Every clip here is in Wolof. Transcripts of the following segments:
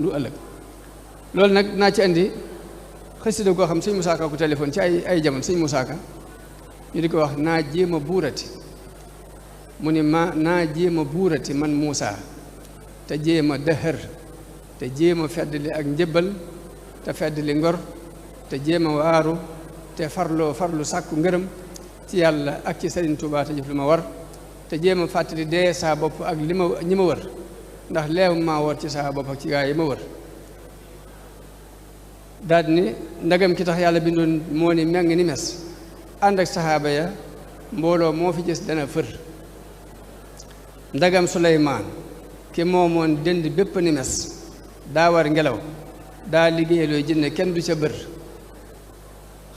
lu ëllëg loolu nag naa ci andi xasida goo xam sëñ Musaa Ka ko téléphone ci ay jamono sëñ Musaa Ka ñu di ko wax naa jéem a buurati mu ni naa jéem a buurati man Muusaa te jéem a dëhër te jéem a feddali ak njëbbal te feddali ngor te jéem a waaru te farlu sàkku ngërëm ci yàlla ak ci Sëriñ Tuubaa te jëf lu ma war te jéem a fàttali dee saa bopp ak ñi ma wër ndax leew maa war ci saa bopp ak ci gaa yi ma wër daal ni ndagam ki tax yàlla bindoon moo ni meng ni mes ànd ak saxaaba ya mbooloo moo fi gis dana fër ndagam Suleymaan ki moomoon dënd bépp ni mes daa war ngelaw daa liggéeyaloo jinne kenn du ca bër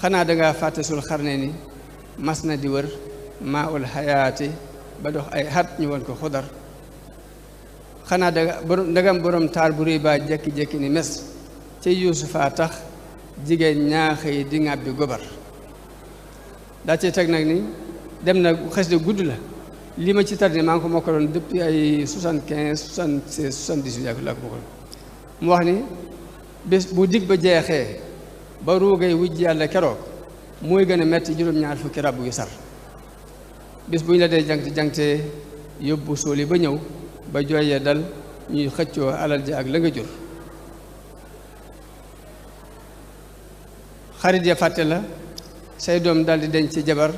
xanaa dangaa fàtte sul xarne ni mas na di wër maa ul xayaati ba dox ay xat ñu woon ko xudar xanaa ndagam borom taar bu réy baa jekki-jekki ni mes ci Yuusufa tax jigéen ñaaxëy di ŋàbbi gobar daa ci teg nag ni dem na xes de gudd la li ma ci tar ni maa ngi ko mokkaloon depuis ay 75 76 78 yàgg laa ko mokkaloon mu wax ni bés bu dig ba jeexee ba ruugay wujj yàlla keroog mooy gën a metti juróom-ñaar fukki ràbb yu sar bés bu ñu la dee jangte yóbbu sóoli ba ñëw ba jooyee dal ñuy xëccoo alal ji ak la nga jur xarit ya fàtte la say doom daldi denc ci jabar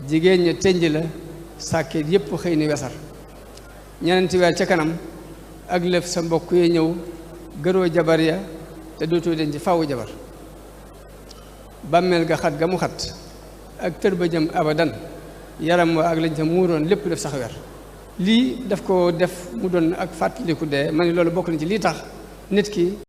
jigéen ña tënj la sàkket yépp xëy ni wesar ñeneenti weer ca kanam ak lëf sa mbokk yi ñëw gëroo jabar ya te dootoo denc fawu jabar bàmmeel ga xat ga mu xat ak tër ba jëm abadan yaram wa ak lañ ca muuroon lépp def sax weer lii daf ko def mu doon ak fàttaliku dee ma ne loolu bokk na ci lii tax nit ki